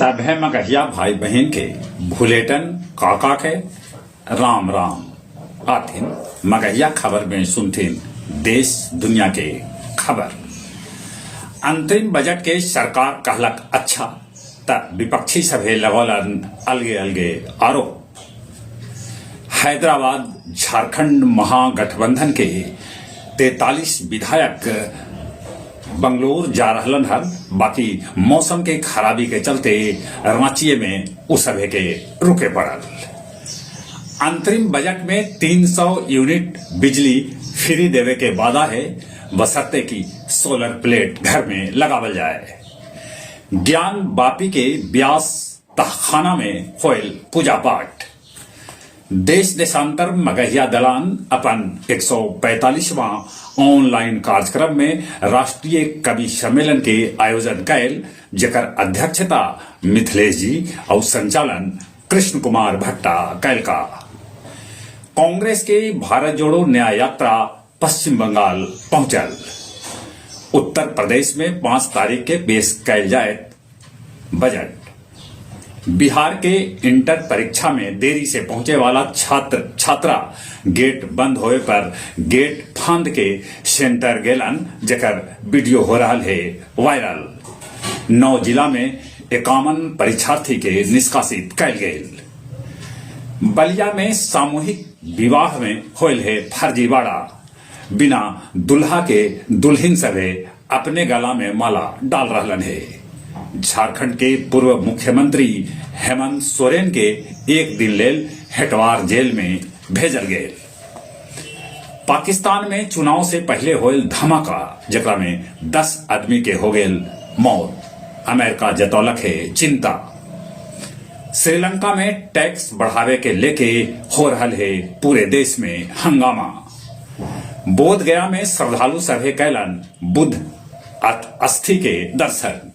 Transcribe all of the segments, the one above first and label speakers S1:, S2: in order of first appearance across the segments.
S1: सभे मगहिया भाई बहिन के भुलेटन काका के राम राम। आथिन मगहिया खबर में सुनथिन देश दुनिया के खबर। अंतरिम बजट के सरकार कहलक अच्छा, त विपक्षी सभे लगौलन अलगे-अलगे आरोप। हैदराबाद झारखंड महागठबंधन के 43 विधायक बंगलोर जा रहलन हल, बाकि मौसम के खराबी के चलते रांचीये में उ सभे के रुके पड़ल। अंतरिम बजट में 300 यूनिट बिजली फ्री देवे के वादा हे, बशर्ते कि सोलर प्लेट घर में लगावल जाय। ज्ञान वापी के व्यास तहखाना में होयल पूजा-पाठ। देश देशांतर मगहिया दलान अपन 145वां ऑनलाइन कार्यक्रम में राष्ट्रीय कवि सम्मेलन के आयोजन कैल, जेकर अध्यक्षता मिथिलेश जी आउ संचालन कृष्ण कुमार भट्टा कैलका। कांग्रेस के भारत जोड़ो न्याय यात्रा पश्चिम बंगाल पहुंचल। उत्तर प्रदेश में 5 तारीख के पेश कैल जायत बजट। बिहार के इंटर परीक्षा में देरी से पहुंचे वाला छात्र छात्रा गेट बंद होवे पर गेट फांद के सेंटर गेलन, जेकर वीडियो हो रहा है वायरल। 9 जिला में 51 परीक्षार्थी के निष्कासित कैल गेल। बलिया में सामूहिक विवाह में होयल है फर्जीवाड़ा। बिना दुल्हा के दुल्हिन सभे अपने गला में माला डाल रहलन हे। झारखंड के पूर्व मुख्यमंत्री हेमंत सोरेन के एक दिन लेल हेटवार जेल में भेजल गेल। पाकिस्तान में चुनाव से पहले होयल धमाका, जेकरा में 10 आदमी के हो गेल मौत। अमेरिका जतौलक है चिंता। श्रीलंका में टैक्स बढ़ावे के लेके हो रहल है पूरे देश में हंगामा। बोध गया में श्रद्धालु सभे कैलन बुद्ध अस्थि के दर्शन।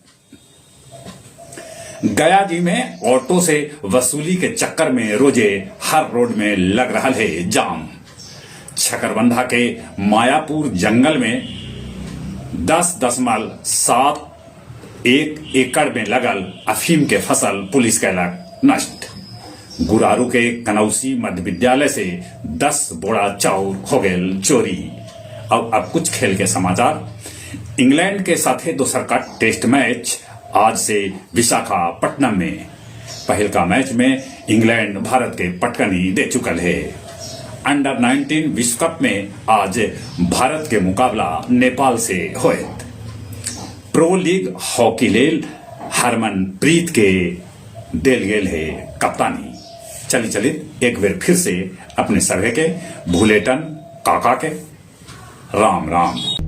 S1: गया जी में ऑटो से वसूली के चक्कर में रोजे हर रोड में लग रहा है जाम। छकरबंधा के मायापुर जंगल में 10.71 एकड़ में लगल अफीम के फसल पुलिस कैलक नष्ट। गुरारू के कनौसी मध्य विद्यालय से 10 बोरा चाउर हो गेल चोरी। अब कुछ खेल के समाचार। इंग्लैंड के साथे दोसर का टेस्ट मैच आज से विशाखापट्टनम में। पहल का मैच में इंग्लैंड भारत के पटकनी दे चुकल है। अंडर 19 विश्व कप में आज भारत के मुकाबला नेपाल से होयत। प्रो लीग हॉकी लेल हरमनप्रीत के देल गेल है कप्तानी। चली चली एक बेर फिर से अपने सभे के भूलेटन काका के राम राम।